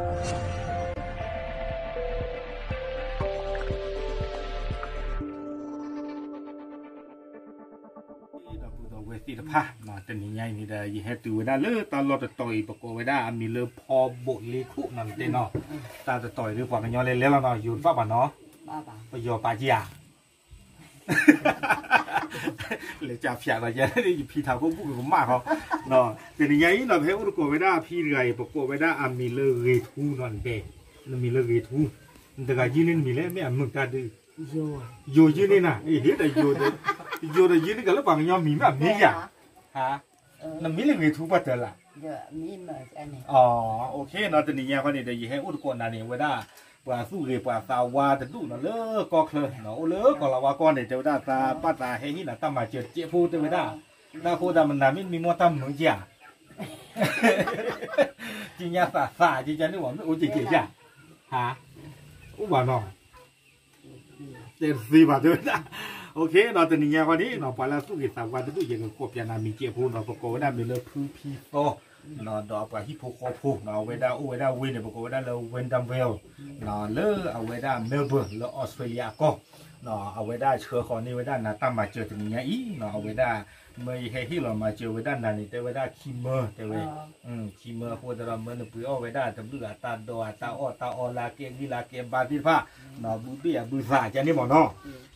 ဒီပုၢ်ဒီဝဲၢ်သ့ၣ်တဖၣ်, တနံၤညါအံၤန့ၣ်ဒီး ယဟဲတုၤဝဲဒၣ်လၢတၢ်လီၢ်တတီၤအံၤ ပကိးဝဲဒၣ်အမံၤလၢဖီဘိးလ့ခိၣ်နီၤ တဲနီၤ, တၢ်တတီၤအံၤဒ်ပှၤကညီလဲၤလဲၤလီၤနီၤ, ယိၤတဘၣ်ဘၣ်နီၤ, ပယီၤပာ်က့ၤဧါ လဲၤကဖျးဒီးယဲ ယဖံထးခိၣ်ဘူၣ်ကကမၣ်ဃီ, တနံၤညါအံၤနီၤ ပဟဲအိၣ်သကိးဝဲဒၣ်ဖံတဂၤအံၤ ပကိးဝဲဒၣ်အမံၤလၢဂ့ၤထူနီၤ နတဲ, နမံၤလၢဂ့ၤထူ, နတဂၤယုၢ်န့ၢ်နမံၤလဲၣ် မ့ၢ်အမုာ်တၢ်ဒုး, ယိၤယုၢ်န့ၢ်နၤ, ဟ့ၣ်ဒီးယိၤဒီးယုၢ်န့ၢ်ကလၢပှၤကညီမံၤမ့ၢ်အမ့ၢ်ယၤ, နမံၤလၢဂ့ၤထူပှၤတၢၢ်လၢ် နီၤ တနံၤညါဃီန့ၣ်ဒီး ယဟဲအိၣ်သကိးနၤန့ၣ် အဝဲဒၣ် ပှၤသူၣ်ဂ့ၤပှၤသးဝါတဒူၣ်နီၤ လၢကီၢ်ချၢနီၤ အိၣ်လၢကီၢ်လၤဝါကီၢ်န့ၣ် တဲဝဲဒၣ် သးဘၣ်သးဟဲဟ့ၣ်နၤတၢ်မၤစၢၤတကဲးဖိ တဲဝဲဒၣ်, တၢ်ဃိသးမနၤမ့ၢ်မံမီၢ်တၢ်မုာ်ကဧါ, ကညါသးသး ကကန့ၣ်မ့ၢ်အိၣ်ကဲးကဲးဧါ, ဟါ, အိၣ်ဘၣ်နီၤ တဲတသ့ဘၣ်တဲဝဲဒၣ်, တနံၤညါဃီန့ၣ်နီၤ ပှၤလၢအသူၣ်ဂ့ၤသးဝါတဒူၣ် ယကကိးပျးနၤမံၤကဲးဖိနီၤ ပကိးဝဲဒၣ်မံၤလၢဖုဖံသီ, ဒီးအပှၤဟံၣ်ဖိဃီဖိနီၤ အဝဲဒၣ်အိၣ်ဝဲဒၣ်ဝ့ၢ်န့ၣ် ပကိးဝဲဒၣ်လၢ Wyndham Vale လၢအဝဲဒၣ် Melbourne လၢ Australia အကီၢ်, အဝဲဒၣ်ဆှၢဃီၤန့ၢ်ဝဲဒၣ်နၤတၢ်မၤစၢၤတနံၤညါအံၤနီၤ အဝဲဒၣ် မၢယဟဲဟ့ၣ်လီၤမၤစၢၤဝဲဒၣ်နၤန့ၣ် တဲဝဲဒၣ်ခံမၢ တဲဝဲ ခံမၢအဃိသတးဒီး မၢနပှ့ၤအီၣ်ဝဲဒၣ်တဘျုးဂၤတၢ်ဒိးအတၢ်အီၣ်တၢ်အီလၢအကဲဂံၢ်လၢအကဲဘါသ့ၣ်တဖၣ်, ဘုဘ့ၣ်အဘုသးကန့ၣ်မ့ၢ်နီ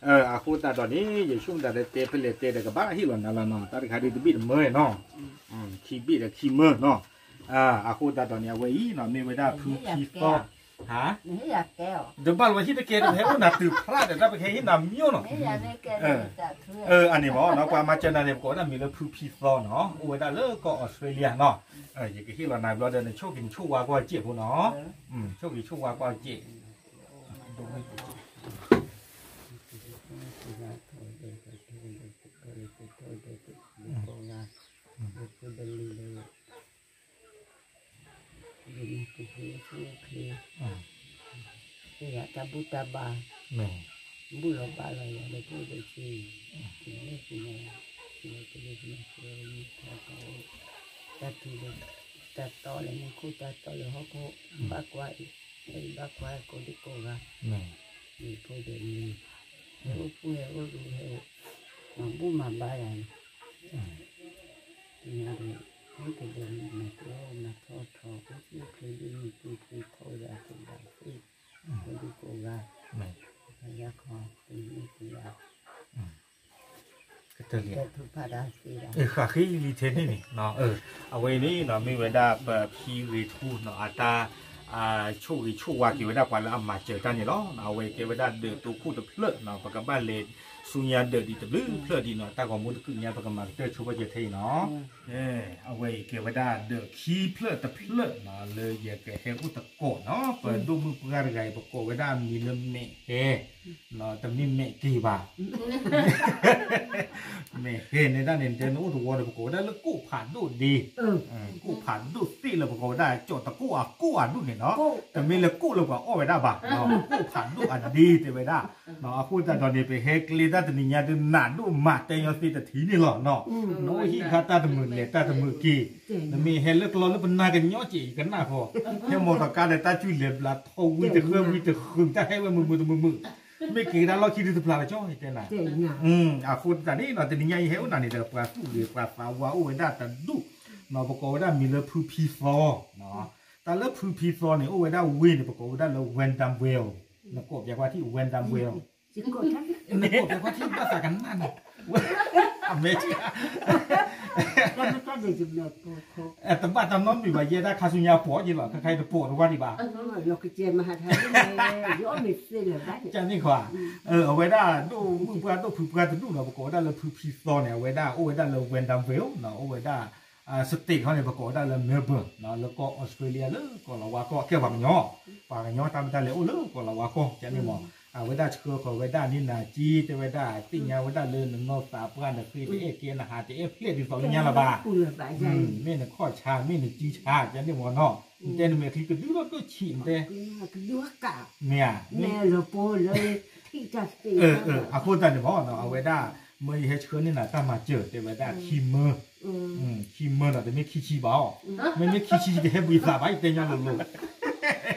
ၤ, အဃိသတးဒီးန့ၣ် ယဆိကမိၣ်တၢ်လၢတဲဖဲလဲၣ်တဲဒီးကဘၣ်ဟ့ၣ်လီၤနၤလီၤနီၤ တၢ်တခါဒ်တဘ့ၣ်တမၢနီၤ, ခံဘ့ၣ်ဒီးခံမၢနီၤ, အဃိသတးဒီးန့ၣ် အဝဲအံၤနီၤ မ့ၢ်ဝဲဒၣ်ဖုခံသီ, ဟါ တဘၣ်လီၤဟံၣ်တကဲ တဟဲအိၣ်နၤတုၤဖျါဒီး တၢ်ပကဟဲဟ့ၣ်နၤမၠိနီၤ အန့ၣ်မ့ၢ်နီၤ ပှၤမၤစၢၤနၤန့ၣ် ပကိးဝဲဒၣ်မံၤလၢဖုဖံသီနီၤ အိၣ်ဝဲဒၣ်လၢကီၢ်အီစထြ့လယါနီၤ, ယကဟ့ၣ်လီၤနၤဘျီဒီး နဆိၣ်ဂ့ၤနဆိၣ်ဝါကွၢ်စဲးဖိနီၤ, ဆိၣ်ဂ့ၤဆိၣ်ဝါကွၢ်စဲး ယမ့ၢ်ကဟဲဆူၣ်အိၣ်ချ့, သ့ၣ်ယၤတၢ်ဘူၣ်တၢ်ဘါ, ဘူၣ်လီၤဘါလီၤယၤလၢကျိၣ်ဒိၣ်ဆံ, ယမ့ၢ်သ့ၣ်ညါ, ယမ့ၢ်သ့ၣ်ညါ, တၢ်ထူလၢ, တၢ်တီလၢမူခိၣ် တၢ်တီလၢဟီၣ်ခိၣ်, ဘၣ်ကွၢ်အံၤ, ဘၣ်ကွၢ်ကိးဒံကိးဂၤ, ယဖိဒီးလံၤ, ဟဲအိၣ်ဖှိၣ်ဟဲအိၣ်ရူဟဲ, မၤဘူၣ်မၤဘါယၤန့ၣ် သ့ၣ်ညါဒီး, မ့ၢ်ကဒဲးမၤကျိမၤထီၣ်ထီ အိၣ်ဆူၣ်အိၣ်ချ့ဒ်မုၢ်က့ၤက့ၤထီၣ်ဝဲဒၣ်ကဘၣ်သ့ၣ်, ကိးဒံကိးဂၤ, ယခီပမ့ၢ်ကယၤ, ကတၢၢ်လံ, ဃးဃ့လံထဲန့ၣ်န့ၣ်, အဝဲန့ၣ်နီၤ မ့ၢ်ဝဲဒၣ်ပဖံဂ့ၤထူနီၤ အတၢ် ဆိၣ်ဂ့ၤဆိၣ်ဝါက့ၤဝဲဒၣ်ပှၤလၢအမၤစၢၤတၢ်န့ၣ်လီၤ. အဝဲကဲဝဲဒၣ်ဒၢးတိခိၣ်တဖျၢၣ်နီၤ ပကဘၣ်လဲၤဆူညါဒၢးဒံးတဘျုးဖျၢၣ်ဒံးနီၤ တၢ်ဂီၤမူတကုးညါ ပကမၤကတၢၢ်ဆိပာ်စၢၤထဲအံၤနီၤ. အဝဲအံၤကဲဝဲဒၣ်ဒၢးခံဖျၢၣ်တဖျၢၣ်နီၤ လၢယကဟဲအိၣ်သကိးနီၤ ပဒိၣ်မုၣ်ပှၢ်တဂၤအံၤ ပကိးဝဲဒၣ်အမံၤလၢမဲာ်ဟဲ တမ့ၢ်မဲာ်က့ၤဘၣ် မဲာ်ဟဲန့ၣ်ဒၣ်န့ၣ် တဲနအိၣ်တဝီဒီး ပကိးဝဲဒၣ်လၢကိၣ်ဖးဒိၣ်ဒ့, ကိၣ်ဖးဒိၣ်သ့ၣ်လၢပကိးဝဲဒၣ် ကၠီၣ်တကိၣ်အကိၣ်အဒူၣ်န့ၣ်နီၤ, တမ့ၢ်လၢကိၣ်လၢပှၤအီၣ်ဝဲဒၣ်ဘၣ်, ကိၣ်ဖးဒိၣ်အဒ့တဲဝဲဒၣ်, အဃိသတးဒီးန့ၣ် ပဟဲကျဲတၢ်တနံၤညါဒုး နးဒိၣ်မးတဲညီသ့တထံၣ်န့ၣ်လီၤနီၤ, နအိၣ်ဟံၣ်ခါတၢ်တမုာ်လဲၤတၢ်တမုာ်က့ၤ, နမ့ၢ်ဟဲလၢကျီလၢပနၢ်ကညီက့ၤ ယကနၣ်ဃီ, ဟဲမီၢ်သီခါဒီးတၢ်ကူၣ်လဲၤဘျးထီၣ်ဝံတဃၢဝံတဃုာ် တၢ်ဟဲဝဲမုာ်မုာ်တမုာ်မုာ် မ့ၢ်က့ၤကဒါလီၢ်ခံဒုတဖျါလၢကၠီတဲနၤ, အဃိသတးန့ၣ်နီၤ တနံၤညါအံၤဟဲအိၣ်နၤန့ၣ်ဒီး ပှၤသူၣ်ဂ့ၤပှၤသးဝါအိၣ်ဝဲဒၣ်တဒူၣ်နီၤ ပကိးဝဲဒၣ်မံၤလၢဖုဖံသီ, တၢ်လၢဖုဖံသီန့ၣ် အိၣ်ဝဲဒၣ်ဝ့ၢ်န့ၣ် ပကိးဝဲဒၣ်လၢ Wyndham Vale, နကိးပျးကွၢ်ထံၣ် Wyndham Vale, နကိးပျးကွၢ်ထံၣ်ဘၣ်သးကနၣ်န့ၣ်, အမဲာ် တဘၣ်တၢ်နီတမံၤဘၣ် ယဲဒၣ်ခါဆူညါပိာ်က့ၤလီၤ ခါခါအံၤတပိာ်တဝၢ်ဒံးဘၣ်, ကန့ၣ်ဃီ, အဝဲဒၣ်ဒိၣ်မုၣ်ပှၢ်ဒိၣ်ဖုပှၢ်တဒူၣ်နီၤ ပကိးဝဲဒၣ်လၢဖုဖံသီန့ၣ် အဝဲဒၣ်အိၣ်ဝဲဒၣ်လၢ Wyndham Vale နီၤ အိၣ်ဝဲဒၣ် state ခီန့ၣ် ပကိးဝဲဒၣ်လၢ Melbourne နီၤ လၢကီၢ် Australia လၢကီၢ်လၤဝါကီၢ် ကဲပှၤကညီ, ပှၤကညီတၢ်မ့ၢ်တၢ်လဲၤအိၣ်လၢကီၢ်လၤဝါကီၢ် ကန့ၣ်မး, အဝဲဒၣ်ဆှၢဃီၤဝဲဒၣ်န့ၣ်နၤက့ တဲဝဲဒၣ် သ့ၣ်ညါဝဲဒၣ်လၢနနီၢ်သးပှၢ်နဃ့တအဲၣ်ကဲနဟး တအဲၣ်ဖျဲၣ်ဒ်သိးလၢညါလၢၤဘၣ်, မ့ၢ်နခီၣ်ဆါ မ့ၢ်နစုဆါ ကန့ၣ်မးနီၤ, နတဲနမဲာ်ချံကဒုလီၤဒိၣ်ဆံးနတဲ, မ့ၢ်ဧါ, အဃိသတးန့ၣ်မးနီၤ အဝဲဒၣ် မၢယဟဲဆှၢန့ၢ်နၤတၢ်မၤစၢၤ တဲဝဲဒၣ်ခံမၢ ခံမၢနီၤ တမ့ၢ်ခံဆံဘၣ်အီၤ, မ့မ့ၢ်ခံဆံတဟဲဘှံးသးဘၣ် ယတဲညီလိၤလိၤ,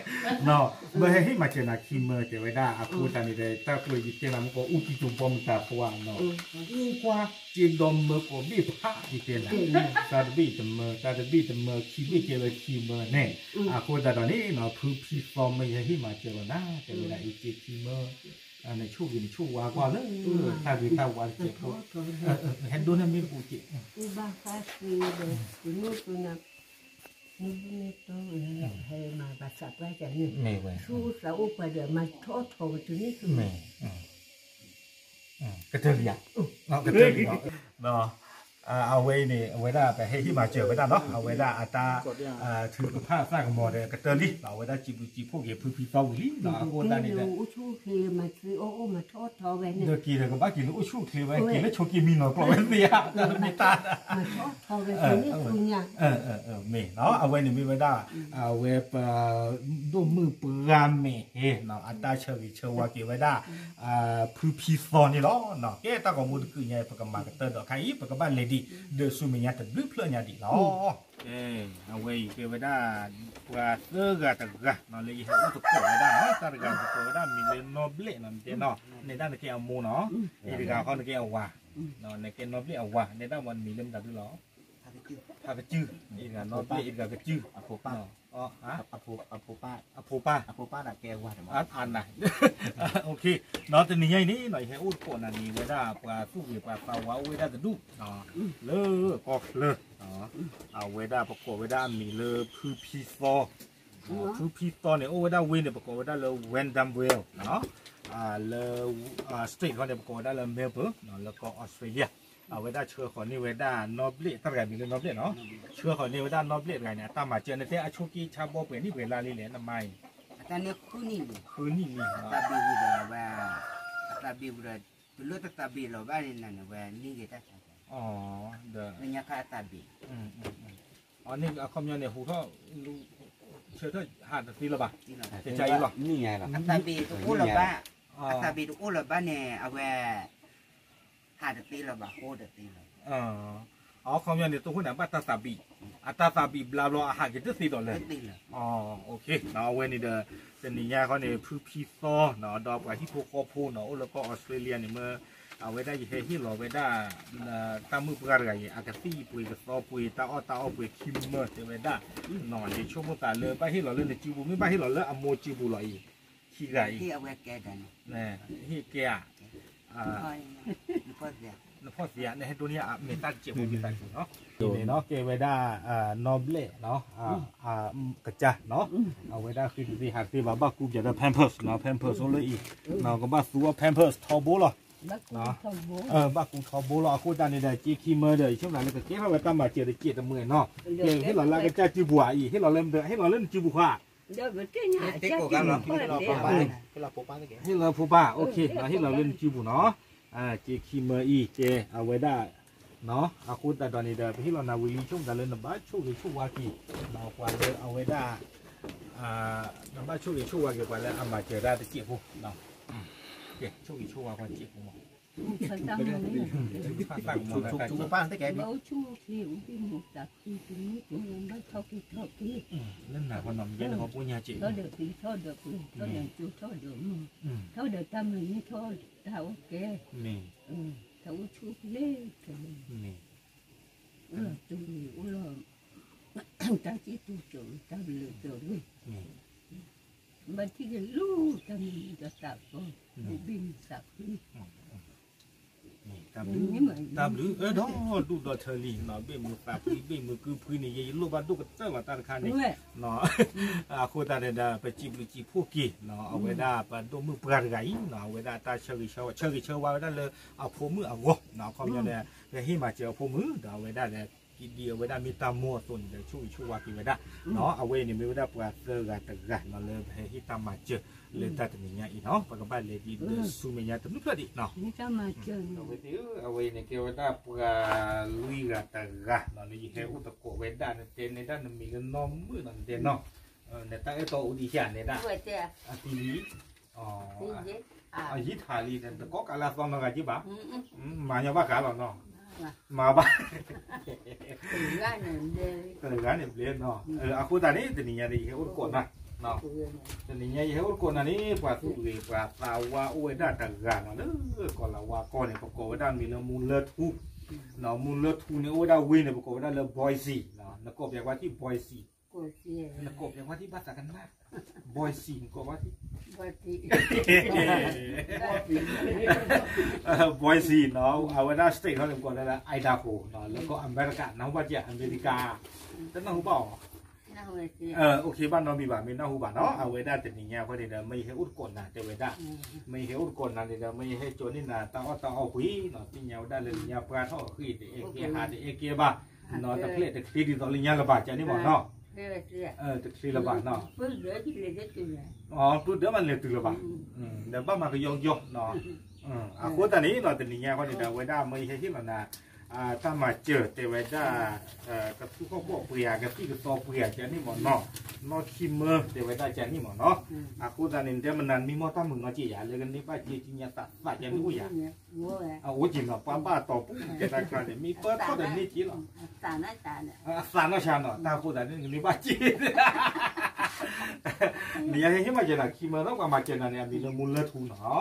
မ့ၢ်ဟဲဟ့ၣ်မၤစၢၤနၤခံမၢ တဲဝဲဒၣ် အဃိသတးန့ၣ်ဒီး တၢ်ကွဲးယတဲနၤမ့ၢ်ကီး အူကံကၠိဘီမုၢ်တၢ်ပှၢ်နီၤ အူကွၢ် က့ဒီမၢကီးဘ့ၣ်ဖး ယတဲနၤ တၢ်တဘ့ၣ်တမၢ တၢ်တဘ့ၣ်တမၢ ခံဘ့ၣ်ကဲဝဲခံမၢန့ၣ် အဃိသတးဒီးန့ၣ်နီၤ ဖုဖံသီမ့ၢ်ယဟ့ၣ်မၤစၢၤလီၤနၤ တဲဝဲဒၣ်အံၤက့ခံမၢ နဆိၣ်ဂ့ၤနဆိၣ်ဝါကွၢ်လၢ တၢ်ဂ့ၤတၢ်ဝါတစဲးဖိ ဟဲဒိးန့ၢ်မ့ၣ်တပူၤက့ ဘၣ်ဃးသ့ဒီး ပနူၢ်ပနၤ နမ့ၢ်တိၢ် ဟဲမၤဘၣ်သးပှၢ်ကန့ၣ် ဆူသးအိၣ်ပှၤဒီး မၤထီၣ်ထီဝဲတန့ၢ် ကတၢၢ်လံဧါ, ကတၢၢ်လံလီၤ. အဝဲအံၤန့ၣ် အဝဲဒၣ်ပဟဲဟ့ၣ်မၤစၢၤဝဲဒၣ်နီၤ အဝဲဒၣ်အတၢ်ထုကဖၣ်သၣ်ကမီၤဒီးကတၢၢ်လံ, အဝဲဒၣ်စံးဘျုးစံးဖှိၣ်က့ၤဖုဖံသီဝံၤလံ, အဃိသတးန့ၣ်ဒီး ဒီးက့ၤဒီးကဘၣ်က့ၤလၢအိၣ်ဆူၣ်အိၣ်ချ့ဝဲ က့ၤလၢဆိးက့မံနီၤကျိးဝဲသ့ဧါ, တၢ်တမ့ၢ်တၢ် မ့ၢ်နီၤ အဝဲန့ၣ်မ့ၢ်ဝဲဒၣ် အဝဲပ ဒိၣ်မုၣ်ပှၢ်မဲာ်ဟဲနီၤ အတၢ်ဆၢဂ့ၤဆၢဝါက့ၤဝဲဒၣ် ဖုဖံသီန့ၣ်လီၤ. ကဲတၢ်ဂီၤမူတကုာ်ညါ ပကမၤကတၢၢ်ဒီးခါအံၤ ပကဘၣ်လဲၤဒံး ဒီးဆူမဲာ်ညါတဘျုးဖျၢၣ်ညါဒံးလီၤ. အဝဲအံၤကဲဝဲဒၣ် ပှၤသၢဂၤတဂၤနီၤ လၢယဟဲအိၣ်သကိးဝဲဒၣ်နီၤ တၢ်တဂၤသကိးဝဲဒၣ်မံၤလၢနီဘျဲၣ်နီၤ တဲနီၤ နဲဒၣ်နကဲအမိၢ်နီၤ အံၤတဂၤဃီနကဲအဝၤ နကဲနီဘျဲၣ်အဝၤ နဲဒၣ်ဝဲမံၤလၢမတၤဒုလီၤ ဖးကစုၢ် အံၤတဂၤနီဘျဲၣ် အံၤတဂၤကစုၢ် အဖိပၢ် အဖိပၢ် အဖိပၢ် အဖိပၢ်ဒၣ်ကဲဝၤတမး အနၤ နီၤ တနံၤညါအံၤန့ၣ်နီၤ ယဟဲအိၣ်သကိးနၤန့ၣ် ဝဲဒၣ်ပှၤသူၣ်ဂ့ၤပှၤသးဝါအိၣ်ဝဲဒၣ်တဒူၣ် လၢကီၢ်ချၢ အဝဲဒၣ်ပကိးဝဲဒၣ်အမံၤလၢဖုဖံသီ ဖုဖံသီန့ၣ် အိၣ်ဝဲဒၣ်ဝ့ၢ်န့ၣ် ပကိးဝဲဒၣ်လၢ Wyndham Vale လၢ state ခီန့ၣ် ပကိးဝဲဒၣ်လၢ Melbourne လၢကီၢ် Australia အဝဲဒၣ်ဆှၢဃီၤန့ၢ်ဝဲဒၣ်နီဘျဲၣ် တၢ်တဂၤမံၤလၢနီဘျဲၣ်နီၤ ဆှၢဃီၤန့ၢ်ဝဲဒၣ်နီဘျဲၣ်တဂၤန့ၣ် အတၢ်မၤစၢၤ နတဲအဆိးက့ဆါဘီပှဲၤနံၣ်ပှဲၤလါလံလဲၣ် နမါအံၤ အတၢ်န့ၣ်ဃုနံၣ်လံ ဃုနံၣ်လံ အတၢ်ဘ့ၣ်ဝံၤဒီးဝဲ အတၢ်ဘ့ၣ်ဝံၤဒီး တုၤလၢတတၢ်ဘ့ၣ်လီၤဘၣ်န့ၣ်နၤန့ၣ် ဝဲန့ၢ်ဂ့ၤတၢ်ဆါ ဒီး လၢညါခါအတၢ်ဘ့ၣ် အန့ၣ်အခီပညီန့ၣ် ဟူးထီၣ် ဆၢထၢၣ်ဟးတသ့လၢၤဘၣ် တကါအံၤလီၤ အတၢ်ဘ့ၣ်တအိၣ်လၢၤဘၣ် အတၢ်ဘ့ၣ်တအိၣ်လၢၤဘၣ်န့ၣ် အဝဲ ဟးတသ့လၢၤဘၣ် ဟိတသ့လၢၤ အခီပညီန့ၣ် တအိၣ်န့ၣ် အဘၣ်တၢ်သးဘံၣ် အတၢ်သးဘံၣ်ဘျါဘျီ အဟးက့ၤတသ့ဒီးလၢ အဝဲန့ၣ်ဒီး တနံၤညါခီန့ၣ် ဖုဖံသီ ဒီးပှၤဟံၣ်ဖိဃီဖိနီၤ အိၣ်လၢကီၢ်အီစထြ့လယါန့ၣ်မ့ၢ် အဝဲဒၣ်ယဟဲဟ့ၣ်လီၤဝဲဒၣ် တၢ်မုၣ်ပှၢ်တဂၤအံၤ အကသံၣ်ပှ့ၤကသီပှ့ၤ တၢ်အီၣ်တၢ်အီပှ့ၤခံမၢတဲဝဲဒၣ် ယဆိကမိၣ်သးလၢဘၣ်ဟ့ၣ်လီၤလၢနစုပူၤ မ့ၢ်ဘၣ်ဟ့ၣ်လီၤလၢအမိၢ်စုပူၤလီၤအံၤ ခံဂၤအံၤ ဟ့ၣ်ကဲဧါ နဖီၣ်သ့ဧါ နဟဲဒိးန့ၢ်အမဲာ်တၢ်တစဲးဖိမ့ၢ်သးစူၤနီၤ န့ၣ်နီၤ ကဲဝဲဒၣ် နီဘျဲၣ်နီၤ ကစၢ်နီၤ အဝဲဒၣ်ဃ့တသ့ဟးတသ့ဘၣ် ဘၣ်ကူပၠးဒီး Pampers နီၤ Pampers အိၣ်လၢအံၤ ကဘၣ်သူအီၤ Pampers ထီဘိလီၤ ဘၣ်ကူထီဘိလီၤ အဃိသတးန့ၣ်ဒီး က့ခံမၢဒီး ယဆိကမိၣ်လၢကကဲထီၣ်ဝဲ တၢ်မၤစၢၤတစဲးတမှဲၤနီၤ ကဲဟ့ၣ်လီၤလၢအကစၢ်စုပူၤဧါအံၤ ဟ့ၣ်လီၤလၢ ဟ့ၣ်လီၤလၢနစုပူၤဃီ ဟ့ၣ်လီၤဖိပၢ် ဟ့ၣ်လီၤဖိပၢ် ဟ့ၣ်လီၤလၢနစုပူၤနီၤ က့ခံမၢအံၤ ကဲအဝဲဒၣ် အဃိသတးဒီးန့ၣ်ဒီး ပဟ့ၣ်လီၤနၤဝံၤလံ ဆိကမိၣ်သးလၢနဘၣ်ဆိၣ်ဂ့ၤဆိၣ်ဝါက့ၤ ပှၤလၢအဝဲဒၣ် နဘၣ်ဆိၣ်ဂ့ၤဆိၣ်ဝါက့ၤ ပှၤလၢအမၤစၢၤတၢ်တစဲးဖိ ကဲဆိၣ်ဂ့ၤဆိၣ်ဝါပှၤတစဲးဖိမး ဘၣ်အိၣ်ဆူၣ်အိၣ်ချ့အိၣ်ဘ့ၣ်မိၢ်သးခု တုၤမုၢ်တုၤမုၢ်ဘၣ်ထီၣ်က့ၤထီၣ်က့ၤ လၢနၤခီနီၤ မ့ၢ်ကဲနဟီၣ်ဖိညါစဲး ထီၣ်ဒီးပျံၤထီၣ်ဒီးပျံၤ ထီၣ်ဒီးကၠိထီၣ်ဒီးမုၢ် ထီၣ်ဒီးတၢ်မၤန့ၢ်ထီၣ်တၢ်အိၣ်ကဲ တၢ်အိၣ်ဆူၣ်အိၣ်ချ့ အိၣ်လီၤတူၢ်လံ အိၣ်လီၤ တၢ်စံၣ်တူၢ်စိး တၢ်ဘျုးစိးလံ ဘၣ်ထံၣ်က့ၤလူၤတၢ်မုာ်ဒီးသးကီ ဘ့ၣ်မုာ်သးဖှံ တၢ်ဘျုး တၢ်ဘျုးအၢဒီဒူၣ်ဒီထၢလံနီၤ ဘ့ၣ်မုာ်သးဖှံ ဘ့ၣ်မုာ်ကုဖှံန့ၣ် ယယလိၣ်ဘၣ်ဒိၣ်ကတၢၢ်လီၤတၢ်တခါန့ၣ် အဃိသတးဒီး ပစံးဘျုးစံးဖှိၣ်က့ၤ အဝဲဒၣ်ပဒိၣ်မုၣ်ပှၢ်တဂၤအံၤ အဝဲဒၣ်တၢ်ဆၢဂ့ၤဆၢဝါ ဆၢဂ့ၤဆၢဝါဝဲဒၣ်လၢအဖိမုၣ်အဂီၢ် အခီပညီဒီး ပဟ့ၣ်မၤစၢၤအဖိမုၣ် ဒီးအဝဲဒၣ်ဒီး ဒ်အဝဲဒၣ်မ့ၢ်တၢ်မိၢ်အသိးန့ၣ်ဒီး ဆိၣ်ဂ့ၤဆိၣ်ဝါက့ၤဝဲဒၣ် အဝဲအံၤန့ၣ်မ့ၢ်ဝဲဒၣ်ပှၤသၢဂၤတဂၤနီၤ လၢပဟဲဟ့ၣ်တၢ်မၤစၢၤ လၢတၢ်တနံၤညါအံၤနီၤ ပကဘၣ်လဲၤဒံးဒီးဆူမဲာ်ညါတနုၢ်ဖျၢၣ်ဒံးနီၤ အဝဲသ့ၣ်ဧၢ အဝဲအံၤန့ၣ် ကဲဝဲဒၣ်ပှၤလွံၢ်ဂၤတဂၤနီၤ လၢယဟဲအိၣ်သကိးဝဲဒၣ် နတဲနဲဒၣ်နမံၤလၢနီၢ်မုၣ်နီၤ နတဲနီၤ နတၢ်အဲၣ်တီအိၣ်ဒံးဧါ နဲဒၣ် အသံလံ အယံာ်ထါလံ နတကိးကးလၢအသီနီတဂၤက့ဘၣ် မၤညီဘၣ်ဃးလီၤနီၤ မၤဘၣ် တဂၤန့ၣ်ဘျဲနီၤ အဃိသတးန့ၣ် တနံၤညါဒီး ယဟဲအိၣ်သကိးနၤ တနံၤညါယဟဲအိၣ်တကိးနၤန့ၣ် ပှၤသူၣ်ဂ့ၤပှၤသးဝါအိၣ်ဝဲဒၣ်တဂၤနီၤ လၢကီၢ်လၤဝါကီၢ်န့ၣ် ပကိးဝဲဒၣ်မံၤလၢမူလၢထူ, မူလၢထူန့ၣ် အိၣ်ဝဲဒၣ်ဝ့ၢ်န့ၣ် ပကိးဝဲဒၣ်လၢ Boise, နကိးပျဲကွၢ်ထံၣ် Boise, နကိးပျဲကွၢ်ထံၣ်ဘၣ်သးကနၣ် Boise နကိးကွၢ်ထံၣ် Boise နီၤ အဝဲဒၣ် state ခီန့ၣ် ပကိးဒၣ်လၢ Idaho နီၤ လၢကီၢ်အမဲရကၤ နၢ်ဟူဘၣ်က့ၤ အမဲရကၤ တနၢ်ဟူဘၣ်အီၤ OK ဘၣ်နီတမံၤဘၣ် မ့ၢ်နၢ်ဟူဘၣ်နီၤ အဝဲဒၣ်တနံၤညါအဃိန့ၣ်ဒီး မ့ၢ်ယဟဲအိၣ်တကိးနၤတဲဝဲဒၣ်, မ့ၢ်ယဟဲအိၣ်တကိးနၤန့ၣ်ဒီး မ့ၢ်ယဟဲကၠီန့ၢ်နၤတၢ်အီၣ်တၢ်အီပှ့ၤနီၤ သ့ၣ်ညါဝဲဒၣ်လၢညါပှၢ်ထီၣ်အဃိ တအဲၣ်ကဲဘၣ်နီၤ တဖျဲၣ်တချ့ဒ်သိးလၢညါလၢၤဘၣ် ကန့ၣ်မ့ၢ်နီၤ, တချ့လၢၤဘၣ်နီၤ, ပုၢ်ဒၢးမးလဲၤတုၤလၢၤဘၣ်, ဒီးဘၣ်မၤကယီကယီနီၤ, အဃိသတးန့ၣ်နီၤ တနံၤညါအဃိန့ၣ်ဒီး အဝဲဒၣ်မ့ၢ်ယဟဲဟ့ၣ်လီၤနၤ တၢ်မၤစၢၤတဲဝဲဒၣ် ကသူၣ်ခီၣ်ဘီၣ်ပှ့ၤဧါ ကသံၣ်ကသီပှ့ၤဧါ ကန့ၣ်မ့ၢ်နီၤ, နီၢ်ခံမၢတဲဝဲဒၣ်ကန့ၣ်မ့ၢ်နီၤ, အဃိသတးန့ၣ် နတဲမနုၤမံမီၢ်တၢ်မုာ်နီၢ်က့ယါ လၢကန့ၢ်ဘၣ်က့ကညါသးသးကန့ၣ်အိၣ်ယါ, အအိၣ်က့ၤနီၤ ပှၤဘၣ်တီၤပူၤကဲတၢ်ခါန့ၣ် မ့ၢ်ပၢၢ်ထီၣ်တန့ၢ်က့လီၤ, အသးနီၢ်ဆါနီၤ တၢ်ဃိသတးန့ၣ် ကန့ၢ်ဘၣ်က့ နယဟဲဟ့ၣ်မၤစၢၤနၤခံမၢနီၤ ပှၤမၤစၢၤနၤန့ၣ် အမံၤလၢမူလၢထူနီၤ,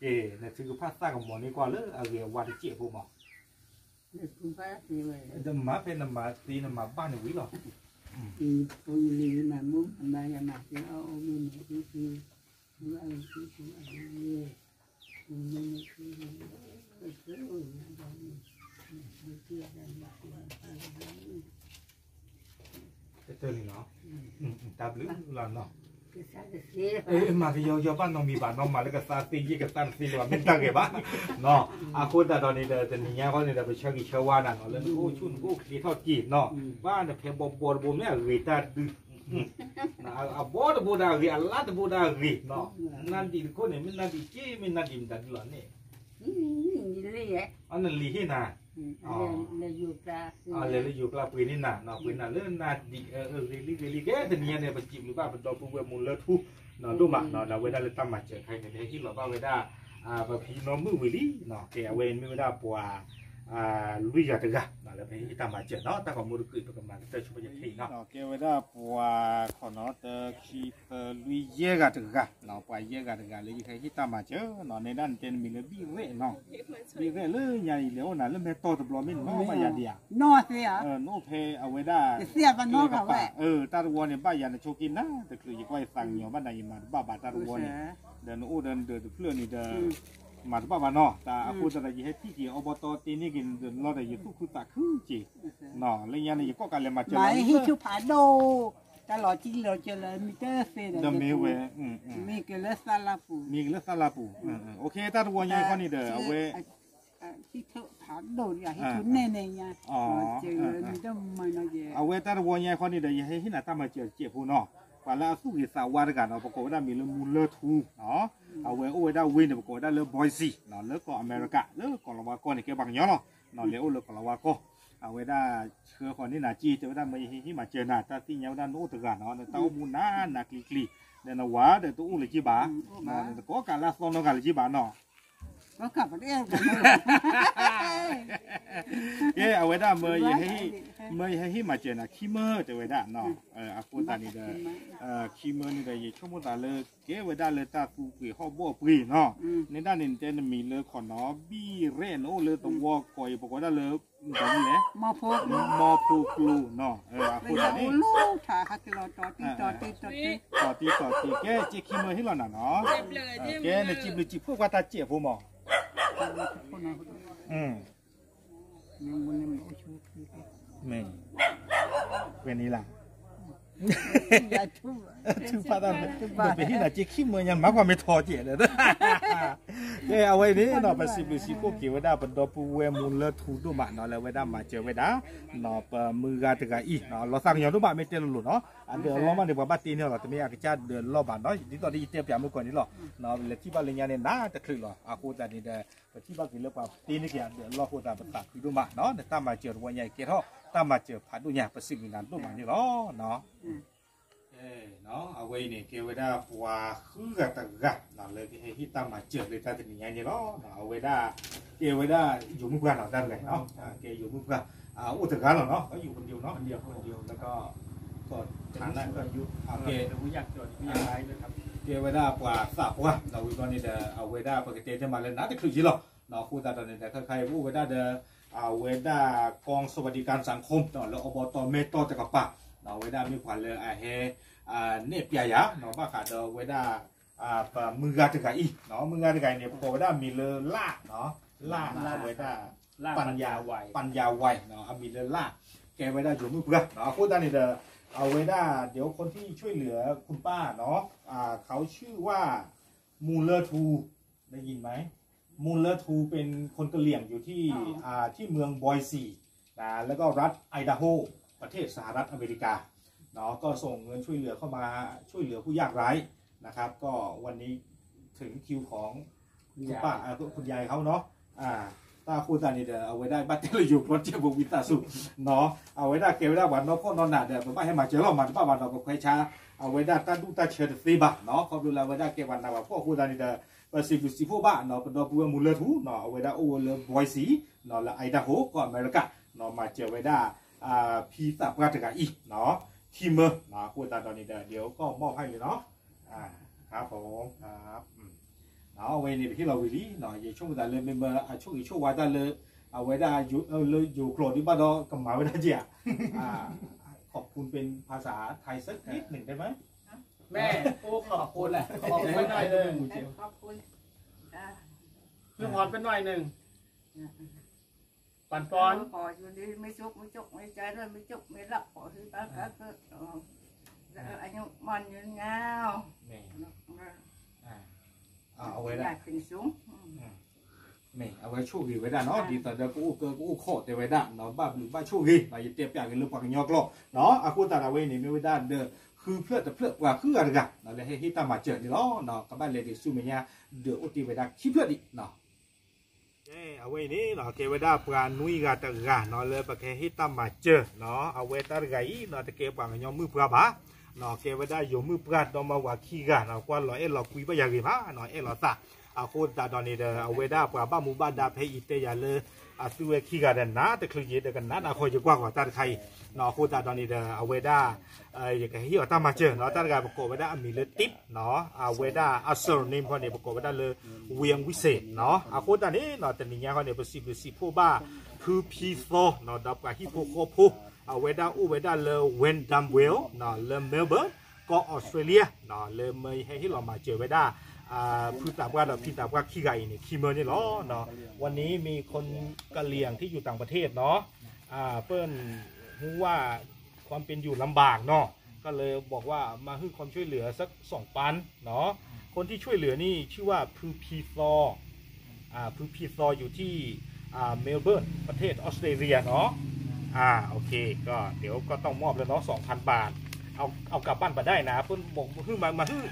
ကဲ နသုကဖၣ်သၣ်ကမီၤန့ၢ်ကွၢ်လၢအဂ့ၤအဝါတစဲးဖိမး, နမၤဖဲနမၤသ့နမၤဘၣ်န့ၣ်ဝံၤလီၤ, တၢ်ဘျုးလီၤနီၤ, မၤကယီကယီဘၣ်နီတမံၤဘၣ်နီၤ မၤလၢကသးသ့ယ့ၢ်ကသးတသ့လၢၤဘၣ် မ့ၢ်တၢ်ဂ့ၤဘၣ်နီၤ, အဃိသတးဒီးန့ၣ်ဒီး တနံၤညါဃီန့ၣ်ဒီး ပဆၢဂ့ၤဆၢဝါနၤနီၤ လၢနကအိၣ်ဆူၣ်နကအိၣ်ချ့ထီၣ်က့ၤနီၤ, ဘၣ်နဖဲဘီဘီတဘိမ့ၢ်အဂ့ၤတၢ်ဒုး အဘီတဘိဒၣ်အဂ့ၤ အလါတဘိဒၣ်အဂ့ၤနီၤ, နါဒံးတခိၣ်န့ၣ် မ့ၢ်နါဒံးက့ မ့ၢ်နါဒံးမတၤဒုးလီၤန့ၣ်, အနလံာ်ဟ့ၣ်နၤ, လဲၤလၢယိၤကျါပှ့ၤန့ၢ်နၤနီၤ ပှ့ၤနၤလၢနါဒံး ဂ့ၤလံဂ့ၤလံ ကဲတနံၤညါန့ၣ် ပစံးဘျုးဘၣ်ပဒီပုၢ်ဝဲၢ်မူလၢထူနီၤ ဒိၣ်မးနီၤ ဒီးအဝဲဒၣ်လၢတၢ်မၤစၢၤခါအံၤန့ၣ် ဟဲဟ့ၣ်လီၤဘၣ်ဝဲဒၣ် ပဖံနီၢ်မုၣ်ဝံၤလံနီၤ, ကဲအဝဲအံၤမ့ၢ်ဝဲဒၣ်ပှၤ လွံၢ်ဂၤတဂၤ လၢပဟ့ၣ်တၢ်မၤစၢၤနီၤ တၢ်ဂီၤမူတကုာ် ပကမၤကတၢၢ်ဆိပကထံၣ်နီၤ, ကဲဝဲဒၣ်ပှၤ ခီနီၤ တၢ ခံ သၢ လွံၢ် ယဲၢ်ဂၤတဂၤ, ပှၤယဲၢ်ဂၤတဂၤလၢယကဟဲဟ့ၣ်တၢ်မၤစၢၤနီၤ, နဲဒၣ်နတဲနမံၤလၢဘံၣ်ရဲၣ်နီၤ, ဘံၣ်ရဲၣ်လၢညါအံၤလဲၤအိၣ်နၤလၢမဲၢ်တီၢ်တဘျီ မ့ၢ်နနီၢ်ဘၣ်ယၤဒံးဧါ, နအိၣ်ဖဲအဝဲဒၣ် တၢ်တဝီန့ၣ် ဘၣ်ယၤနဆိးက့နၤ တချုးယကွၢ်ယသးကညီၤဘၣ်နၤ ယမၤတဘၣ်ဘၣ်တၢ်တဝီန့ၣ်, ဒီးနအိၣ်ဒီးနဒၢးတဖျၢၣ်န့ၣ်ဒီး မၤတဘၣ်ဘၣ်နီၤ, တၢ်အဃိသတးဒီး ယဟဲထံၣ်က့ၤအီဘီတီတ့န့ၢ်က့ၤနဒၢးလီၤဒီး ယသူၣ်ခုသးခုက့ၤ, လၢညါန့ၣ် ယကိးကးလဲၤမၤစၢၤလီၤ ဟံၣ်ဆူၣ်ဖးဒိၣ်, တၢ်လီၤကံလီၤကၢလၢမ့ၢ်တသ့ဒီး ဒီးမ့ၢ်ဝဲ မ့ၢ်ကလၢသၣ်လၢပူၤ, မ့ၢ်ကလၢသၣ်လၢပူၤ, တၢ်တဝီညါအံၤခီန့ၣ်ဒီး အဝဲ ဟံၣ်ဆူၣ်ဖးဒိၣ်ဒံး ဟံၣ်ဆူၣ်နဲၣ်နဲၣ်ညါ, အဝဲတၢ်တဝီညါအံၤခီန့ၣ်ဒီး ယဟဲဟ့ၣ်နၤတၢ်မၤစၢၤတစဲးဖိနီၤ, ပှၤလၢအသူၣ်ဂ့ၤသးဝါတဂၤနီၤ ပကိးဝဲဒၣ်မံၤလၢမူလၢထူ, အဝဲအိၣ်ဝဲဒၣ်ဝ့ၢ်န့ၣ် ပကိးဝဲဒၣ်လၢ Boise လၢကီၢ်အမဲရကၤ လၢကီၢ်လၤဝါကီၢ်န့ၣ် ကဲပှၤကညီလီၤ, လဲၤအိၣ်လၢကီၢ်လၤဝါကီၢ်, အဝဲဒၣ်ဆှၢဃီၤန့ၢ်နၤက့ တဲဝဲဒၣ်မ့ၢ်ယဟ့ၣ်ဟ့ၣ်မၤစၢၤနၤ တၢ်သ့ၣ်ညါဝဲဒၣ်နအိၣ်တဂၤနီၤ နတၢ်အိၣ်မူနးနးကျံၤကျံၤ, ဒီးနဝၤဒီးတအိၣ်လၢၤက့ဘၣ်, နတကိးကးလၢအသီနီတဂၤလၢၤက့ဘၣ်နီၤ ကဲ အဝဲဒၣ်မ့ၢ်ယဟဲဟ့ၣ်မၤစၢၤနၤ ခံမၢတဲဝဲဒၣ်, အဃိသတးန့ၣ်ဒီး ခံမၢန့ၣ်ဒီး ယဆိကမိၣ်သးလၢ ကဲဝဲဒၣ်လၢတၢ်သူၣ်ပှ့ၤဟီၣ်ဘီၣ်ပှ့ၤနီၤ, နဲဒၣ်န့ၣ် နတဲနမံၤလၢခီနီၤ ဘံၣ်ရဲၣ် နအိၣ်လၢသဝီကီၢ်အံၤ ပကိးဒၣ်လၢ မီၤဖိကျိနီၤ, အဃိသတးန့ၣ် တီၤတံၢ်တီၤတံၢ် ကဲ စ့ခံမၢဟ့ၣ်လီၤနၤနီၤ, ကဲ နစံးဘျုးစံးဖှိၣ်ကွၢ်တၢ်စဲးဖိမး မ့ၢ် ပှဲၤန့ၣ်လၢ ထုကဖၣ်တၢ် ပဟ့ၣ်နၤစ့ခံမၢညါ မၤကွၢ်မ့ၢ်ထီကဲးဒီး ကဲ အဝဲအံၤန့ၣ်နီၤ ပစံးဘျုးစံးဖှိၣ်က့ၤဝဲဒၣ် ပဒီပုၢ်ဝဲၢ်မူလၢထူဒိၣ်မးနီၤ လၢအဝဲဒၣ်မၤစၢၤဝဲဒၣ် ပမုၢ်ဂၤတဂၤအံၤ လီၤသးကညီၤဒိၣ်မး မ့ၢ်တဲလိၤလိၤနီၤ အဒၢးအလီၢ်မးန့ၣ် ပှၤဘၣ်တ့န့ၢ်အီၤလီၤ တမ့ၢ်အကစၢ်ဒၢးလီၢ်ဘၣ်နီၤ ဒ်သိးဒီးယတဲပၠးမုၢ်ကီၢ်န့ၣ်လီၤ လဲၤထံၣ်ဘၣ်လၢညါန့ၣ် နးတချုးလီၤ အဃိသတးန့ၣ်ဒီး ပထံၣ်ဘၣ်က့ၤလၢပှၤတ့န့ၢ်က့ၤအဒၢးအလီၢ်အဃိသတး ပသးခုဒိၣ်မးနီၤ နတၢ်မၤစၢၤတဝီညါအံၤကဲထီၣ် တၢ်မၤစၢၤဖးဒိၣ်ညါ ပစံးဘျုးနၤဒိၣ်မးန့ၣ်လီၤ. အဝဲအံၤန့ၣ် ကဲဝဲဒၣ်ပှၤဃုဂၤတဂၤ လၢကဟဲဟ့ၣ်တၢ်မၤစၢၤလၢတၢ်တနံၤညါန့ၣ်လီၤ. အဝဲဒၣ် ကဲဝဲဒၣ်ယိၤမုၣ်ပှၢ်နီၤ တၢ်တဂၤ ကဲယိၤမုၣ်ပှၢ် အိၣ်တဂၤလီၤနီၤ ယိၤပဒိနီၤ ယိၤပဒိလၢကီၢ် ကဲဝဲဒၣ်ပှၤသးပှၢ် ဒီးဝံၤဘျီန့ၣ်ဒီး အဝဲဒၣ်ပကတဲတမးလၢနးတချုးယ့လီၤ. အဃိသတးဒီးန့ၣ်ဒီး ခဲခါအံၤပအိၣ်ဝဲဒၣ်ဒီး အဝဲဒၣ် กองสวัสดิการสังคม လၢအဘီတီမဲာ်တီၢ်တကပၤ အဝဲဒၣ်မ့ၢ်ပှၤလၢအဟဲ နဲၣ်ပျးယၤ ဘၣ်ဃးဒီးအဝဲဒၣ် ပမုၢ်ဂၤတဂၤအံၤ မုၢ်ဂၤတဂၤအံၤန့ၣ် ပကိးဝဲဒၣ်အမံၤလၢလၢ် လၢ် အဝဲဒၣ် ပၣ်ယၤဝဲ အမံၤလၢလၢ် ကဲဝဲဒၣ်ယိၤမုၣ်ပှၢ် အဃိသတးန့ၣ်ဒီး အဝဲဒၣ် เดี๋ยวคนที่ช่วยเหลือคุณป้าเนาะ เขาชื่อว่า มูลเลอร์ทู ได้ยินไหม มูลเลอร์ทู เป็นคนกะเหรี่ยงอยู่ที่ ที่เมืองบอยซีนะแล้วก็รัฐไอดาโฮประเทศสหรัฐอเมริกาเนาะก็ส่งเงินช่วยเหลือเข้ามาช่วยเหลือผู้ยากไร้นะครับก็วันนี้ถึงคิวของคุณป้าเอ่อคุณยายเขาเนาะ อ่า တၢ်ဃိသတးန့ၣ်ဒီး အဝဲဒၣ်ဘၣ်တဲလၢယိၤကျိာ် တၢ်ဘိးဝံသးစူၤ เนาะ အဝဲဒၣ်ကဲဝဲဒၣ်ပှၤနီၢ်ဖှီၣ်နီၢ်နးဒီး ပဘၣ်ဟဲမၤစၢၤလီၤ မၤတဘၣ်ဘၣ်ဒီး ပခွဲးဆါ အဝဲဒၣ်တၢ်ဒူၣ်တၢ်ဆၢတသ့ဘၣ် เนาะ ခီဖျိလၢအဝဲဒၣ်ကဲပှၤနးပှၤဖှီၣ်အဃိသတးန့ၣ်ဒီး ပစံးဘျုးစံးဖှိၣ်ဘၣ် เนาะ ပဒီပုၢ်ဝဲၢ်မူၤလၢထူ เนาะ အဝဲဒၣ်အိၣ်ဝဲလၢ Boise เนาะ လၢ Idaho ကီၢ်အမဲရကၤ เนาะ မၤစၢၤဝဲဒၣ် ဖံသးပှၢ်တဂၤအံၤ เนาะ ခံမၢ เนาะ အဃိသတးဒီးန့ၣ်ဒီး เดี๋ยวก็มอบให้เลยเนาะ ครับผม ครับ အဝဲန့ၣ် ပဟ့ၣ်လီၤဝံၤလံ ယဆိကမိၣ်သးလၢ မ့မ့ၢ်အဆိၣ်ဂ့ၤဆိၣ်ဝါတၢ်လၢ အဝဲဒၣ်လၢယိၤကျိာ်ဒံးဘၣ်ဒီး ကမၤဝဲဒၣ်က့ဧါ ขอบคุณเป็นภาษาไทยสักนิดหนึ่งได้ไหม แม่ โอ้ ขอบคุณ ขอบคุณหน่อยหนึ่ง ขอบคุณ อ่า พี่พรไปหน่อยหนึ่ง ปันปอน ขออยู่ดีมีสุขมีโชคมีใจด้วยมีโชคมีลาภขอให้ตั้งแต่เกิดเอ่ออายุมั่นยืนยาว แม่ อ่า အဝဲဒၣ် မ့ၢ်အဝဲဆိၣ်ဂ့ၤဝဲဒၣ်နီၤ ဒ်သိးဒီးကအိၣ်ကၢကအိၣ်ခိးတဲဝဲဒၣ်နီၤ ဘၣ်ဘျုးဘၣ်ဆိၣ်ဂ့ၤ ယတဲပျးက့ၤလၢပှၤကညီကျိာ်နီၤ အဃိသတးဒီးအဝဲအံၤန့ၣ် မ့ၢ်ဝဲဒၣ်ဒီး ဃုဖျၢၣ်တဖျၢၣ်ပှၤဃုဂၤတဂၤ လၢဟဲဟ့ၣ်တၢ်မၤစၢၤန့ၣ်လီၤ. ကဘၣ်လဲၤဒံးဆူမဲာ်ညါ ဒီးအိၣ်တ့ၢ်ဝဲဒၣ်ခံဖျၢၣ်ဒံးနီၤ အဝဲအံၤန့ၣ် ကဲဝဲဒၣ်ပှၤနွံဂၤတဂၤနီၤ လၢပကဟဲဟ့ၣ်တၢ်မၤစၢၤနီၤ အဝဲတၢ်တဂၤအံၤနီၤ တကဲပှၤကညီမုၣ်ပှၢ်ဘၣ်နီၤ ကဲဝဲဒၣ်ယိၤမုၣ်ပှၢ်ဒီမါဝၤခံဂၤနီၤ ကွၢ်လီၤအဲၣ်လီၤကွံဘၣ်ယၤဂ့ၤမး အဲၣ်လီၤသး အဃိသတးဒီးန့ၣ်ဒီး အဝဲဒၣ်ပှၤဘၣ်မူဘၣ်ဒါဖဲအံၤတဲယၤလၢ အသုဝဲခံဂၤဒီးနးတချုးယ့ဒီးကနးနးခီယကွၢ်ဂီၤတၢ်တခါအံၤနီၤ အဃိသတးဒီးန့ၣ်ဒီး အဝဲဒၣ် ယကဟ့ၣ်အီၤတၢ်မၤစၢၤနီၤ တၢ်တဂၤပကိးဝဲဒၣ်အမံၤလၢ Tip နီၤ အဝဲဒၣ်အ surname ခီန့ၣ် ပကိးဝဲဒၣ်လၢ ဝံၣ်ဝံၣ်စ့ၣ်နီၤ အဃိသတးန့ၣ်နီၤ တနံၤညါခီန့ၣ် ပစံးဘျုးစံးဖှိၣ်ဘၣ် ဖုဖံသီနီၤ ဒီးပှၤဟံၣ်ဖိဃီဖိ အဝဲဒၣ်အိၣ်ဝဲဒၣ်လၢ Wyndham Vale နီၤ လၢ Melbourne ကီၢ် Australia နီၤ လၢမၢယဟဲဟ့ၣ်လီၤမၤစၢၤဝဲဒၣ် ဖုသးပှၢ်ဒီးဖံသးပှၢ်ခံဂၤအံၤန့ၣ် ခံမၢန့ၣ်လီၤ. วันนี้มีคนกะเหรี่ยงที่อยู่ต่างประเทศเนาะ อ่า เปิ้นฮู้ว่าความเป็นอยู่ลำบากเนาะ ก็เลยบอกว่ามาให้ความช่วยเหลือสักสองปันเนาะ คนที่ช่วยเหลือนี่ชื่อว่า พฤพีซอ อ่า พฤพีซอ อยู่ที่ อ่า เมลเบิร์น ประเทศออสเตรเลียเนาะ อ่า โอเค ก็เดี๋ยวก็ต้องมอบแล้วเนาะ สองพันบาท เอา เอากลับบ้านไปได้นะ เปิ้นบอกหื้อมา มาหื้อ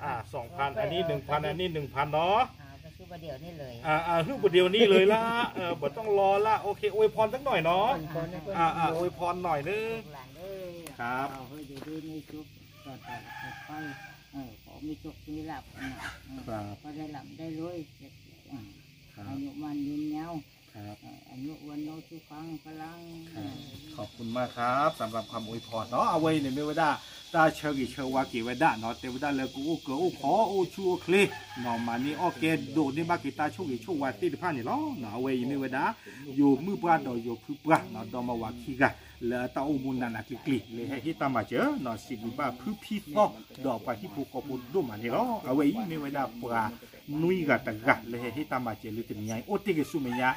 อ่า สองพัน อันนี้ หนึ่งพัน อันนี้ หนึ่งพัน เนาะ อ่า ก็คือประเดี๋ยวนี้เลย อ่า อ่า หื้อประเดี๋ยวนี้เลยละ เออ บ่ต้องรอละ โอเค อวยพรสักหน่อยเนาะ อวยพรให้เพิ่น อ่า อ่า อวยพรหน่อยนึง ลูกหลานเด้อ ครับ ขอให้อยู่ดีมีสุข ปลอดภัย ปลอดภัย เออ ขอมีโชคมีลาภนะ เออ ครับ ขอได้ร่ำได้รวย อืม ครับ อายุมั่นยืนยาว ครับ เอ่อ อายุวันโนสุขังพลัง ครับ ขอบคุณมากครับ สำหรับคำอวยพรเนาะ အဝဲအံၤန့ၣ်မ့ၢ်ဝဲဒၣ် တၢ်ဆၢဂ့ၤဆၢဝါက့ၤဝဲဒၣ်နီၤ တဲဝဲဒၣ်လၢကအိၣ်ကၢအိၣ်ခိး အိၣ်ဆူၣ်အိၣ်ချ့နီၤ မၤန့ၢ်အီၣ်ကဲ ဒိးန့ၢ်ဘၣ်က့ၤတၢ်ဆိၣ်ဂ့ၤဆိၣ်ဝါသ့ၣ်တဖၣ်န့ၣ်လီၤ. အဝဲအံၤမ့ၢ်ဝဲဒၣ် ယိၤမုၣ်ပှၢ်ဒီးယိၤဖုပှၢ်နီၤ ဒီမါဝၤခံဂၤ လၢအတၢ်အိၣ်မူနးနးကျံၤကျံၤ လၢဟဲဟ့ၣ်တၢ်မၤစၢၤနီၤ စံးဘျုးဘၣ်ဖုဖံသီ ဒီးပှၤဟံၣ်ဖိဃီဖိဒိၣ်မးန့ၣ်လီၤ. အဝဲအံၤမ့ၢ်ဝဲဒၣ်ပှၤနွံဂၤတဂၤ လၢဟဲဟ့ၣ်တၢ်မၤစၢၤလၢတနံၤညါအံၤ အိၣ်တ့ၢ်က့ၤဆူမဲာ်ညါ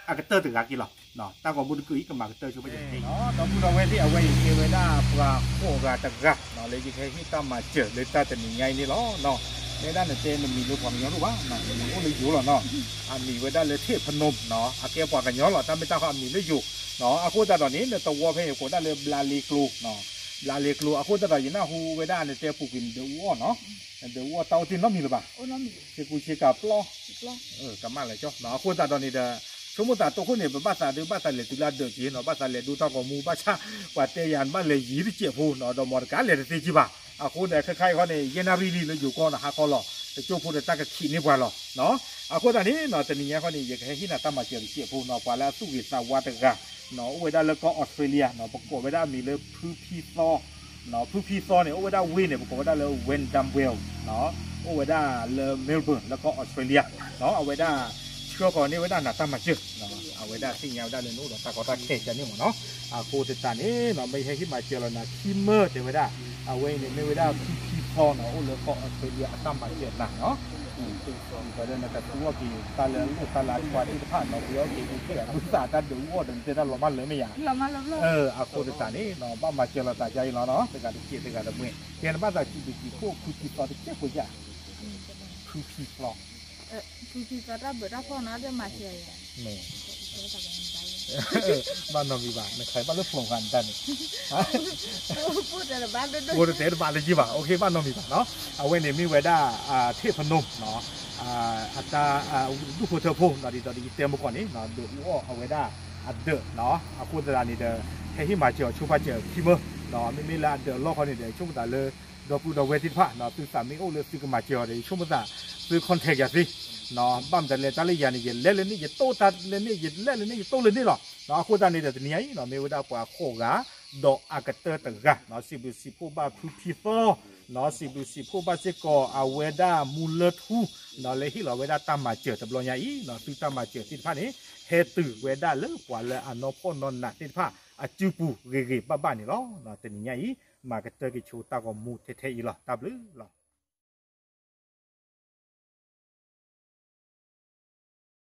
အကတၢၢ်တဂၤက့ၤလီၤ. တၢ်ဂီၤမူတကုာ်အံၤ ကမၤကတၢၢ်ဆိပာ်စၢၤန့ၣ် ဒီပုၢ်ဒီဝဲၢ်သ့ၣ် အဝဲအံၤကဲဝဲဒၣ်ပှၤဃိးဂၤတဂၤနီၤ လၢယကဟဲဟ့ၣ်တၢ်မၤစၢၤလၢတၢ်တနံၤညါအံၤန့ၣ်လီၤ. တဲဒၣ်နတဲနမံၤလၢပှၤကညီတအိၣ်ဘၣ်နီၤ နမံၤအိၣ်လၢယိၤလီၤနီၤ အမံၤဝဲဒၣ်လၢ ထ့ၣ်ဖနူမ် နီၤ အကဲပှၤကညီလီၤ တၢ်မ့ၢ်တၢ်ဃီအမံၤလၢယိၤနီၤ အဃိသတးဒီးန့ၣ် နသဝီဖဲအံၤကိးဒၣ်လၢဘျါလ့ကျိနီၤ ဘျါလ့ကျိ အဃိသတးဒီး ယနၢ်ဟူဝဲဒၣ်နတဲပူၤကွံာ်နဒုးအူအီၣ်နီၤ နဒုးအူအီၣ်တၢ်အိၣ်တ့ၢ်နီတမံၤလၢၤဘၣ် စ့ကူစ့ကၤပျီ ကမၣ်လၢာ်ကၠီနီၤ အဃိသတးဒီးန့ၣ်ဒီး ဆိကမိၣ်သးတိခိၣ်န့ၣ် ပဘၣ်သးဒုးဘၣ်သးလဲၤတုၤလၢအဒၢးက့ၤနီၤ ဘၣ်သးလဲၤဒိတၢ်ဂီၤမူဘၣ်ဆၣ် ပှၤတဲယၤနဘၣ်လဲၤယံၤတစဲးဖိနီၤ ဒီးမီတကးလဲၤတသ့ကံဘၣ် အဃိဒီးခဲခါအံၤဃီန့ၣ် ယဲၢ်နၣ်ရံၣ်လံလၢယိၤကီၢ်နီၤ ဟါခီလီၤ ကၠိဖိဒီးတၢ်ကခံးန့ၢ်ပှၤလီၤ. အဃိသတးန့ၣ် တနံၤညါဃီန့ၣ် ယကဟဲဟ့ၣ်နၤတၢ်မၤစၢၤတစဲးဖိနီၤ, ပှၤလၢအသူၣ်ဂ့ၤသးဝါတဂၤ အိၣ်ဝဲဒၣ်လၢကီၢ်အီးစထြ့လယါနီၤ, ပကိးဝဲဒၣ်အမံၤလၢဖုဖံသီ, ဖုဖံသီန့ၣ် အိၣ်ဝဲဒၣ်ဝ့ၢ်န့ၣ် ပကိးဝဲဒၣ်လၢ Wyndham Vale အိၣ်ဝဲဒၣ်လၢ Melbourne လၢကီၢ်အီးစထြ့လယါ, အဝဲဒၣ်ဆှၢဃီၤန့ၢ်ဝဲဒၣ်နၤတၢ်မၤစၢၤ, အဝဲဒၣ်သ့ၣ်ညါဝဲဒၣ်လၢနအိၣ်ဒီးတၢ်ကီတၢ်ခဲကန့ၣ်မ့ၢ်နီၤ. အဃိသတးန့ၣ်နီၤ မ့ၢ်ဟဲဟ့ၣ်မၤစၢၤလီၤနၤခံမၢ တဲဝဲဒၣ်, အဝဲအံၤန့ၣ် မ့ၢ်ဝဲဒၣ်ဖုဖံသီနီၤ, အိၣ်လၢကီၢ်အီးစထြ့လယါအတၢ်မၤစၢၤနၤနီၤ. ဒီးနကသူအီၣ်က့ၤတၢ်လၢအလိၣ်တၢ်လၢအထွါသ့ၣ်တဖၣ်နီၤ, ပှ့ၤအီၣ်က့ၤပူၤခဲအံၤ အဝဲသ့ၣ်အတၢ်ဒုးအီၣ်ဒီးနတဲတၢ်လီၤမၢ်လၢမ့ၢ်ဧါ. အဃိသတးန့ၣ်နီၤ ဘၣ်မၤစၢၤလီၤသးဒ်အံၤလီၤနီၤ, တဂၤတစဲးတဂၤတမှဲ, ကဲနဘၣ်သးစံးဘျုးစံးဖှိၣ်ဖုဖံသီတစဲးဖိဧါ, ဖုဖံသီ ဖုဖံသီတၢ်ဘျုးတၢ်ဖှိၣ်နီၤ ဒ်မၤစၢၤယၤ ဘၣ်နီတမံၤဘၣ်, နခးဘၣ်လၢ phone ဃာ်နတၢ်န့ၣ်, အိၣ်တတဲတဘၣ်လၢယံၤဘၣ်, ဘၣ်နီတမံၤဘၣ်နီၤ. အဝဲန့ၣ်မ့ၢ်ဝဲဒၣ် ထ့ၣ်ဖနိ အတၢ် ဒူၣ်ဖိထၢဖိနီၤ, ဒ်သိးဒီးယတဲမုၢ်ကီၢ်န့ၣ် ဒုးအူအီၣ်အဝဲဒၣ်အဒၢးနီၤ. အဃိသတးန့ၣ်ဒီး ဟဲဟ့ၣ်မၤစၢၤအီၤဆိပာ်စၢၤခံမၢ, မ့မ့ၢ်လၢအဒၢးအလီၢ်ခီန့ၣ်ဒီး ယဆိကမိၣ်သးလၢ ဒီပုၢ်ဒီဝဲၢ်သ့ၣ်တဖၣ်နီၤ, သုသးမ့ၢ်အိၣ်လၢသုကမၤစၢၤအီၤဒီး ယဆိကမိၣ်သး သု contact ယၤသ့, ဘၣ်မတၤလဲၣ် တၢ်လၢယၤန့ၣ် ယလဲၤလၢန့ၣ် ယတိၢ်တၢ်လၢန့ၣ် ယလဲၤလၢန့ၣ် ယတိၢ်လၢန့ၣ်လီၤ. အဃိသတးန့ၣ်ဒီး တနံၤညါအံၤနီၤ မ့ၢ်ဝဲဒၣ်ပှၤဃိးဂၤ ဒီးအကတၢၢ်တဂၤနီၤ, စံးဘျုးစံးဖှိၣ်ဘၣ်ဖုဖံသီနီၤ, စံးဘျုးစံးဖှိၣ်ဘၣ်စ့ၢ်ကီးအဝဲဒၣ်မူလၢထူနီၤ, လၢဟ့ၣ်လီၤဝဲဒၣ်တၢ်မၤစၢၤတဘျီညါအံၤနီၤ, သုတၢ်မၤစၢၤသ့ၣ်တဖၣ်န့ၣ် ဟဲတုၤဝဲဒၣ်လၢပှၤလၢအနီၢ်ဖှီၣ်နီၢ်နးသ့ၣ်တဖၣ်အစုပူၤဂ့ၤဂ့ၤဘၣ်ဘၣ်န့ၣ်လီၤ. တနံၤညါအံၤ မၤကတၢၢ်က့ၤဆိတၢ်ဂီၤမူထဲထဲအံၤလီၤ. တၢ်ဘျုးလီၤ.